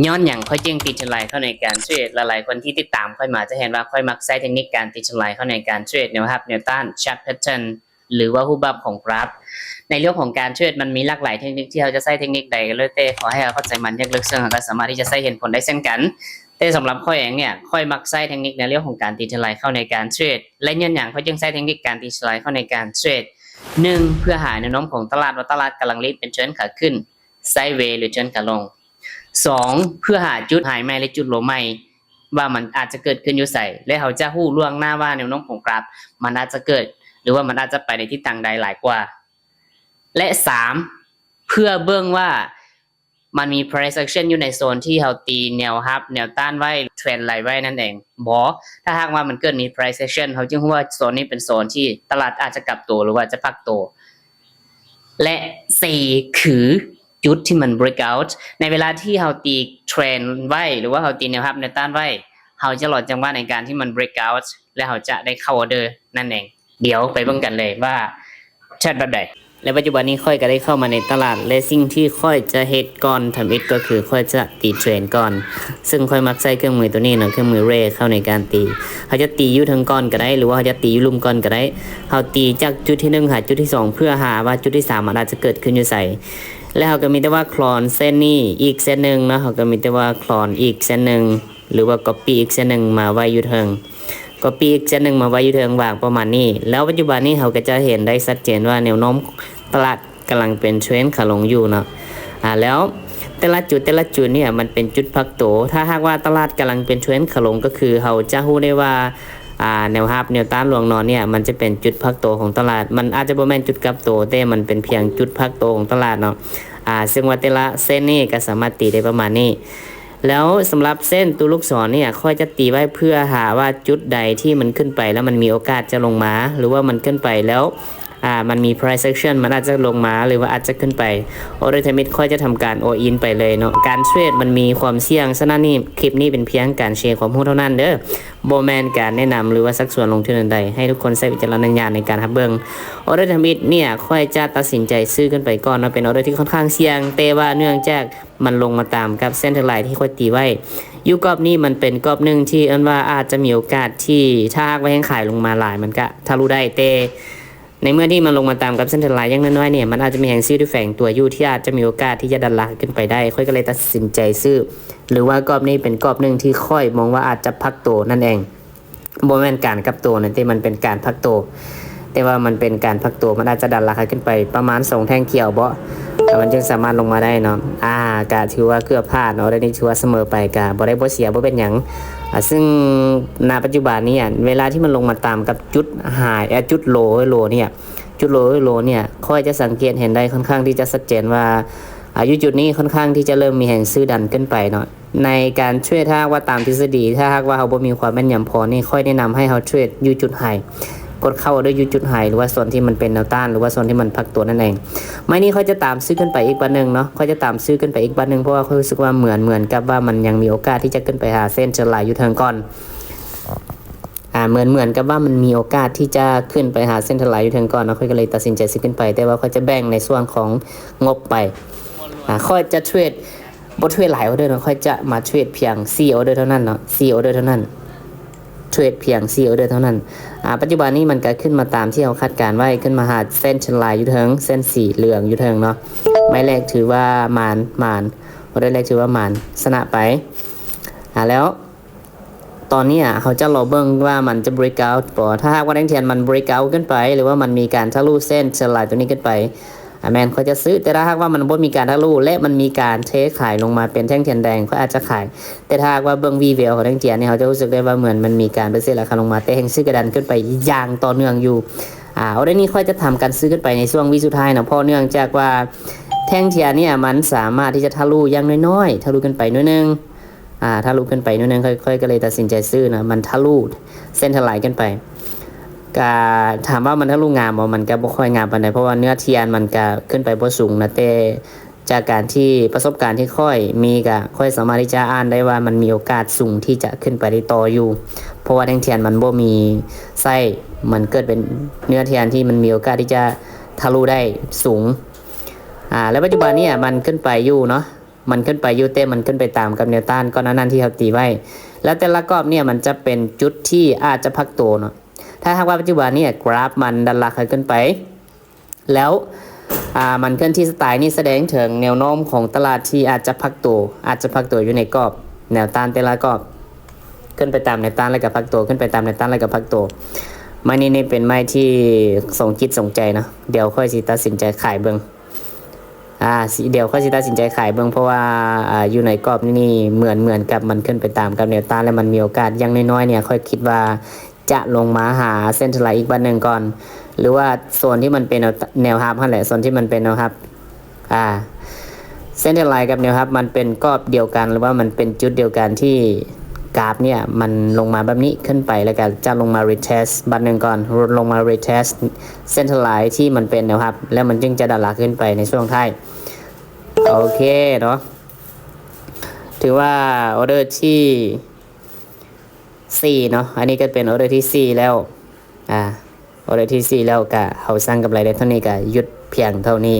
ຍ້ອນຫຍັງຂ້ອຍຈຶ່ງຕີເທຣນລາຍເຂົ້າໃນການເທຣດ? ຫຼາຍໆຄົນທີ່ຕິດຕາມຂ້ອຍມາຈະເຫັນວ່າຂ້ອຍມັກໃຊ້ເທັກນິກການຕີເທຣນລາຍເຂົ້າໃນການເທຣດ ແນວຮັບ ແນວຕ້ານ ຊາດແພດເທີນ ຫຼືວ່າຮູບແບບຂອງກຣາຟ. ໃນເລື່ອງຂອງການເທຣດມັນມີຫຼາກຫຼາຍເທັກນິກທີ່ເຮົາຈະໃຊ້ເທັກນິກໃດກໍແລ້ວແຕ່ ຂໍໃຫ້ເຮົາເຂົ້າໃຈມັນຢ່າງເລິກເຊິ່ງ ເຮົາກໍສາມາດທີ່ຈະໃຊ້ເຫັນຜົນໄດ້ເຊັ່ນກັນ. ແຕ່ສຳລັບຂ້ອຍເອງເນ່ຍ ຂ້ອຍມັກໃຊ້ເທັກນິກໃນເລື່ອງຂອງການຕີເທຣນລາຍເຂົ້າໃນການເທຣດ. ແລະຍ້ອນຫຍັງຂ້ອຍຈຶ່ງໃຊ້ເທັກນິກການຕີເທຣນລາຍເຂົ້າໃນການເທຣດ? ໜຶ່ງ ເພື່ອຫາແນວໂນ້ມຂອງຕະຫຼາດວ່າຕະຫຼາດກຳລັງເລນເປັນເທຣນຂາຂຶ້ນ ໄຊເວ ຫຼືເທຣນຂາລົງ. ສອງ ເພື່ອຫາຈຸດໄຮໃໝ່ ແລະຈຸດໂລໃໝ່ ວ່າມັນອາດຈະເກີດຂຶ້ນຢູ່ໃສ ແລະເຮົາຈະຮູ້ລ່ວງໜ້າວ່າແນວໂນ້ມຂອງກຣາຟມັນອາດຈະເກີດ ຫຼືວ່າມັນອາດຈະໄປໃນທິດທາງໃດຫຼາຍກວ່າ. ແລະສາມ ເພື່ອເບິ່ງວ່າມັນມີ price action ຢູ່ໃນໂຊນທີ່ເຮົາຕີແນວຮັບແນວຕ້ານໄວ້ ເທຣນລາຍໄວ້ນັ້ນເອງບໍ. ຖ້າຫາກວ່າມັນເກີດມີ price action ເຮົາຈຶ່ງຮູ້ວ່າໂຊນນີ້ເປັນໂຊນທີ່ຕະຫຼາດອາດຈະກັບໂຕ ຫຼືວ່າຈະພັກໂຕ. ແລະສີ່ ຄືຈຸດທີ່ມັນ break out ໃນເວລາທີ່ເຮົາຕີເທຣນໄວ້ ຫຼືວ່າເຮົາຕີແນວຮັບແນວຕ້ານໄວ້ ເຮົາຈະລໍຈັງຫວະໃນການທີ່ມັນ break out ແລະເຮົາຈະໄດ້ເຂົ້າອອເດີນັ້ນເອງ. ດຽວໄປເບິ່ງກັນເລີຍວ່າເທຣດແບບໃດ. ແລະປັດຈຸບັນນີ້ຂ້ອຍກໍໄດ້ເຂົ້າມາໃນຕະຫຼາດ ແລະສິ່ງທີ່ຂ້ອຍຈະເຮັດກ່ອນທຳອິດກໍຄືຂ້ອຍຈະຕີເທຣນກ່ອນ ເຊິ່ງຂ້ອຍມັກໃຊ້ເຄື່ອງມືໂຕນີ້ເນາະ ເຄື່ອງມື Ray ເຂົ້າໃນການຕີ. ເຮົາຈະຕີຢູ່ເທິງກ່ອນກໍໄດ້ ຫຼືວ່າເຮົາຈະຕີຢູ່ລຸ່ມກ່ອນກໍໄດ້. ເຮົາຕີຈາກຈຸດທີໜຶ່ງຫາຈຸດທີສອງ ເພື່ອຫາວ່າຈຸດທີສາມມັນອາດຈະເກີດຂຶ້ນຢູ່ໃສ ແລະເຮົາກໍມີແຕ່ວ່າ clone ເສັ້ນນີ້ອີກເສັ້ນໜຶ່ງເນາະ ເຮົາກໍມີແຕ່ວ່າ clone ອີກເສັ້ນໜຶ່ງ ຫຼືວ່າ copy ອີກເສັ້ນໜຶ່ງມາໄວ້ຢູ່ເທິງ copy ອີກເສັ້ນໜຶ່ງມາໄວ້ຢູ່ເທິງ ວາງປະມານນີ້. ແລ້ວປັດຈຸບັນນີ້ເຮົາກໍຈະເຫັນໄດ້ຊັດເຈນວ່າແນວໂນ້ມຕະຫຼາດກຳລັງເປັນເທຣນຂາລົງຢູ່ເນາະ. ອາ ແລ້ວແຕ່ລະຈຸດ ແຕ່ລະຈຸດເນ່ຍມັນເປັນຈຸດພັກໂຕ. ຖ້າຫາກວ່າຕະຫຼາດກຳລັງເປັນເທຣນຂາລົງ ກໍຄືເຮົາຈະຮູ້ໄດ້ວ່າ ອາ ແນວຮັບແນວຕ້ານລວງນອນເນ່ຍ ມັນຈະເປັນຈຸດພັກໂຕຂອງຕະຫຼາດ. ມັນອາດຈະບໍ່ແມ່ນຈຸດກັບໂຕ ແຕ່ມັນເປັນພຽງຈຸດພັກໂຕຂອງຕະຫຼາດເນາະ. ອາ ເຊິ່ງວ່າແຕ່ລະເສັ້ນນີ້ກໍສາມາດຕີໄດ້ປະມານນີ້. ແລ້ວສຳລັບເສັ້ນຕົວລູກສອນເນ່ຍ ຂ້ອຍຈະຕີໄວ້ເພື່ອຫາວ່າຈຸດໃດທີ່ມັນຂຶ້ນໄປແລ້ວມັນມີໂອກາດຈະລົງມາ ຫຼືວ່າມັນຂຶ້ນໄປແລ້ວ ອາ ມັນມີ price action ມັນອາດຈະລົງມາ ຫຼືວ່າອາດຈະຂຶ້ນໄປ. ອອເດີທຳອິດຂ້ອຍຈະທຳການ all in ໄປເລີຍເນາະ. ການເທຣດມັນມີຄວາມສ່ຽງ, ສະນັ້ນນີ້ ຄລິບນີ້ເປັນພຽງການແຊຂໍ້ມູນເທົ່ານັ້ນເດີ, ບໍ່ແມ່ນການແນະນຳ ຫຼືວ່າຊັກຊວນລົງທຶນອັນໃດ. ໃຫ້ທຸກຄົນໃຊ້ວິຈາລະນະຍານໃນການຮັບເບິ່ງ. ອອເດີທຳອິດເນ່ຍ ຂ້ອຍຈະຕັດສິນໃຈຊື້ຂຶ້ນໄປກ່ອນເນາະ, ເປັນອອເດີທີ່ຄ່ອນຂ້າງສ່ຽງ, ແຕ່ວ່າເນື່ອງຈາກ ມັນລົງມາຕາມກັບເສັ້ນເທຣນລາຍທີ່ຂ້ອຍຕີໄວ້. ຢູ່ກອບນີ້ມັນເປັນກອບໜຶ່ງທີ່ເອີ້ນວ່າອາດຈະມີໂອກາດທີ່ ຖ້າຫາກວ່າແຮງຂາຍລົງມາຫຼາຍ ມັນກະທະລຸໄດ້, ແຕ່ໃນເມື່ອທີ່ມັນລົງມາຕາມກັບເສັ້ນເທຣນລາຍຢ່າງນ້ອຍໆນີ້ ມັນອາດຈະມີແຮງຊື້ທີ່ແຝງຕົວຢູ່ ທີ່ອາດຈະມີໂອກາດທີ່ຈະດັນລາຄາຂຶ້ນໄປໄດ້. ຂ້ອຍກໍເລີຍຕັດສິນໃຈຊື້ ຫຼືວ່າກອບນີ້ເປັນກອບໜຶ່ງທີ່ຂ້ອຍມອງວ່າອາດຈະພັກໂຕນັ້ນເອງ. ບໍ່ແມ່ນການກັບໂຕນະ ແຕ່ມັນເປັນການພັກໂຕ, ແຕ່ວ່າມັນເປັນການພັກໂຕ, ມັນອາດຈະດັນລາຄາຂຶ້ນໄປປະມານສອງແທ່ງຂຽວເບາະ ແລ້ວມັນຈຶ່ງສາມາດລົງມາໄດ້ເນາະ. ອາ ກະຖືວ່າເກືອບພາດເນາະ, ໄດ້ນີ້ຖືວ່າສະເໝີໄປ, ກະບໍ່ໄດ້ບໍ່ເສຍ ບໍ່ເປັນຫຍັງ. ອາ ຊຶ່ງ ນະ ປັດຈຸບັນນີ້ ອາ ເວລາທີ່ມັນລົງມາຕາມກັບຈຸດໄຮ ເອີ ຈຸດໂລ ໂລນີ້ ຈຸດໂລ ໂລນີ້ ຂ້ອຍຈະສັງເກດເຫັນໄດ້ຄ່ອນຂ້າງທີ່ຈະຊັດເຈນວ່າ ອາ ຢູ່ຈຸດນີ້ຄ່ອນຂ້າງທີ່ຈະເລີ່ມມີແຮງຊື້ດັນຂຶ້ນໄປເນາະ. ໃນການເທຣດ ຖ້າຫາກວ່າຕາມທິດສະດີ ຖ້າຫາກວ່າເຮົາບໍ່ມີຄວາມແມ່ນຍຳພໍນີ້ ຂ້ອຍແນະນຳໃຫ້ເຮົາເທຣດຢູ່ຈຸດໄຮ, ກົດເຂົ້າເດີຢູ່ຈຸດໄຮ ຫຼືວ່າສ່ວນທີ່ມັນເປັນແນວຕ້ານ ຫຼືວ່າສ່ວນທີ່ມັນພັກຕົວນັ້ນເອງ. ໄມ້ນີ້ຂ້ອຍຈະຕາມຊື້ຂຶ້ນໄປອີກບາດໜຶ່ງເນາະ, ຂ້ອຍຈະຕາມຊື້ຂຶ້ນໄປອີກບາດໜຶ່ງ ເພາະວ່າຂ້ອຍຮູ້ສຶກວ່າເໝືອນ ເໝືອນກັບວ່າມັນຍັງມີໂອກາດທີ່ຈະຂຶ້ນໄປຫາເສັ້ນເທຣນລາຍຢູ່ເທິງກ່ອນ. ອາ ເໝືອນ ເໝືອນກັບວ່າມັນມີໂອກາດທີ່ຈະຂຶ້ນໄປຫາເສັ້ນເທຣນລາຍຢູ່ເທິງກ່ອນເນາະ, ຂ້ອຍກໍເລີຍຕັດສິນໃຈຊື້ຂຶ້ນໄປ, ແຕ່ວ່າຂ້ອຍຈະແບ່ງໃນສ່ວນຂອງງົບໄປ. ອາ ຂ້ອຍຈະເທຣດ ບໍ່ເທຣດຫຼາຍອອເດີເນາະ, ຂ້ອຍຈະມາເທຣດພຽງສີ່ອອເດີເທົ່ານັ້ນເນາະ, ສີ່ອອເດີເທົ່ານັ້ນ, ເທຣດພຽງສີ່ອອເດີເທົ່ານັ້ນ. ອາ ປັດຈຸບັນນີ້ມັນກໍຂຶ້ນມາຕາມທີ່ເຮົາຄາດການໄວ້, ຂຶ້ນມາຫາເສັ້ນເທຣນລາຍຢູ່ເທິງ, ເສັ້ນສີເຫຼືອງຢູ່ເທິງເນາະ. ໄມ້ແລກຖືວ່າໝານ, ໝານ, ອອເດີແລກຖືວ່າໝານ, ຊະນະໄປ. ອາ ແລ້ວ ຕອນນີ້ເຮົາຈະລໍເບິ່ງວ່າມັນຈະ break out ບໍ່. ຖ້າຫາກວ່າແທ່ງທຽນມັນ break out ຂຶ້ນໄປ ຫຼືວ່າມັນມີການທະລຸເສັ້ນເທຣນລາຍຕົວນີ້ຂຶ້ນໄປ, ອາ ແມ່ນຂ້ອຍຈະຊື້. ແຕ່ຖ້າຫາກວ່າມັນບໍ່ມີການທະລຸ ແລະ ມັນມີການເທຂາຍລົງມາເປັນແທ່ງທຽນແດງ, ຂ້ອຍອາດຈະຂາຍ. ແຕ່ຖ້າຫາກວ່າເບິ່ງວີແວວຂອງແທ່ງທຽນນີ້ ເຮົາຈະຮູ້ສຶກໄດ້ວ່າເໝືອນມັນມີການປະຕິເສດລາຄາລົງມາ, ແຕ່ແຮງຊື້ກໍດັນຂຶ້ນໄປຢ່າງຕໍ່ເນື່ອງຢູ່. ອາ ອອເດີນີ້ຂ້ອຍຈະທຳການຊື້ຂຶ້ນໄປໃນຊ່ວງວິສຸດທ້າຍເນາະ, ເພາະເນື່ອງຈາກວ່າແທ່ງທຽນນີ້ມັນສາມາດທີ່ຈະທະລຸຢ່າງນ້ອຍໆ, ທະລຸຂຶ້ນໄປໜ້ອຍໜຶ່ງ. ອາ ທະລຸຂຶ້ນໄປໜ້ອຍໜຶ່ງ, ຂ້ອຍ ຂ້ອຍກໍເລີຍຕັດສິນໃຈຊື້ນະ, ມັນທະລຸເສັ້ນເທຣນລາຍຂຶ້ນໄປ. ກະຖາມວ່າມັນທະລຸງາມບໍ່? ມັນກະບໍ່ຄ່ອຍງາມປານໃດ, ເພາະວ່າເນື້ອທຽນມັນກະຂຶ້ນໄປບໍ່ສູງນະ, ແຕ່ຈາກການທີ່ ປະສົບການທີ່ຂ້ອຍມີ ກະຂ້ອຍສາມາດທີ່ຈະອ່ານໄດ້ວ່າມັນມີໂອກາດສູງທີ່ຈະຂຶ້ນໄປໄດ້ຕໍ່ຢູ່, ເພາະວ່າແທ່ງທຽນມັນບໍ່ມີໄຊ, ມັນເກີດເປັນເນື້ອທຽນທີ່ມັນມີໂອກາດທີ່ຈະທະລຸໄດ້ສູງ. ອາ ແລະ ປັດຈຸບັນນີ້ມັນຂຶ້ນໄປຢູ່ເນາະ. ມັນຂຶ້ນໄປຢູ່ ແຕ່ມັນຂຶ້ນໄປຕາມກັບແນວຕ້ານກ່ອນໜ້ານັ້ນທີ່ເຮົາຕີໄວ້ ແລ້ວແຕ່ລະກອບເນີ້ຍມັນຈະເປັນຈຸດທີ່ອາດຈະພັກໂຕເນາະ. ຖ້າຫາກວ່າປັດຈຸບັນເນີ້ຍກຣາຟມັນດັນລາຄາຂຶ້ນໄປ ແລ້ວ ອ່າ ມັນເຄື່ອນທີ່ສະໄຕລ໌ນີ້ສະແດງເຖິງແນວໂນ້ມຂອງຕະຫຼາດທີ່ອາດຈະພັກໂຕ ອາດຈະພັກໂຕຢູ່ໃນກອບແນວຕ້ານແຕ່ລະກອບ ຂຶ້ນໄປຕາມແນວຕ້ານແລ້ວກໍພັກໂຕ ຂຶ້ນໄປຕາມແນວຕ້ານແລ້ວກໍພັກໂຕ. ໄມ້ນີ້ນີ້ເປັນໄມ້ທີ່ສົງຈິດສົງໃຈເນາະ ດຽວຂ້ອຍຊິຕັດສິນໃຈຂາຍເບິ່ງ ອ່າ ຊິ ດຽວຂ້ອຍຊິຕັດສິນໃຈຂາຍເບິ່ງ ເພາະວ່າ ອ່າ ຢູ່ໃນກອບນີ້ເໝືອນ ເໝືອນກັບມັນຂຶ້ນໄປຕາມກັບແນວຕ້ານ ແລະ ມັນມີໂອກາດ ຢ່າງນ້ອຍໆເນີ້ຍ ຂ້ອຍຄິດວ່າຈະລົງມາຫາເສັ້ນເທຣນລາຍອີກບາດໜຶ່ງກ່ອນ ຫຼືວ່າໂຊນທີ່ມັນເປັນແນວ ແນວຮັບຫັ້ນແຫຼະ ໂຊນທີ່ມັນເປັນແນວຮັບ ອ່າ ເສັ້ນເທຣນລາຍກັບແນວຮັບມັນເປັນກອບດຽວກັນ ຫຼືວ່າມັນເປັນຈຸດດຽວກັນທີ່ກຣາຟເນີ້ຍມັນລົງມາແບບນີ້ຂຶ້ນໄປ ແລ້ວກໍຈະລົງມາຣີເທສບາດໜຶ່ງກ່ອນ ລົງມາຣີເທສເສັ້ນເທຣນລາຍທີ່ມັນເປັນແນວຮັບ ແລ້ວມັນຈຶ່ງຈະດັນລາຄາຂຶ້ນໄປໃນຊ່ວງທ້າຍ. ໂອເຄເນາະ ຖືວ່າອໍເດີທີສີ່ເນາະ ອັນນີ້ກໍເປັນອໍເດີທີສີ່ແລ້ວ ອ່າ ອໍເດີທີສີ່ແລ້ວກະເຮົາສ້າງກຳໄລໄດ້ເທົ່ານີ້ ກະຢຸດພຽງເທົ່ານີ້